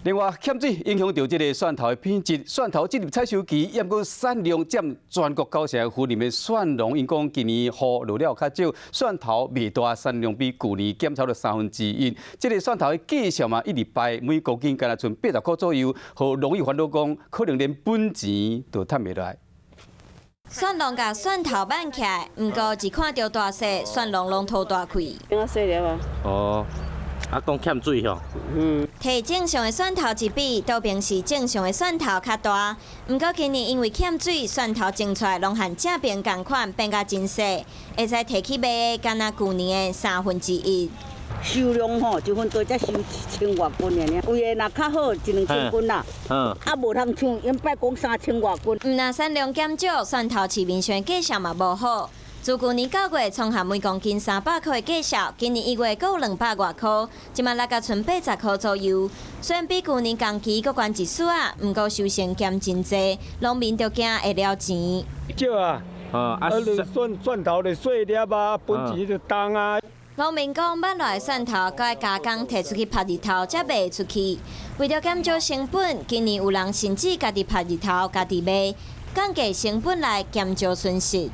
另外，欠水影響著這个蒜頭的品質，蒜頭進入採收期，毋過產量佔全國九成。雲林的蒜農，𪜶講今年雨落了較少，蒜頭賣大，產量比舊年減少了三分之一。這个蒜頭的價數嘛，一禮拜每公斤干焦賰80箍左右，予農友煩惱講，可能連本錢都趁袂落來。蒜農共蒜頭挽起來，毋過一看著大細，蒜農攏吐大氣。比較細粒啊。哦，啊，講欠水吼。嗯。提正常的蒜頭一比，都平時正常的蒜頭較大。毋過今年因為欠水，蒜頭種出來攏和正邊仝款，變甲真細，會使提去賣的，干焦舊年的三分之一。收量吼，一分多才收一千外斤爾，有的若較好，一兩千斤啦。啊，無通像𪜶擺講三千外斤。毋但產量減少，蒜頭市面上價數嘛無好。自舊年9月創下每公斤300箍的價數，今年1月閣有200外箍，這馬落甲賰80箍左右。雖然比舊年同期閣懸一絲仔，毋過收成減真濟，農民就驚會了錢。少啊，啊，蒜蒜頭的細粒啊，本錢就重啊。農民講，挽落來蒜頭，閣愛加工提出去曬日頭，才賣出去。為著減少成本，今年有人甚至家己曬日頭，家己賣，降低成本來減少損失。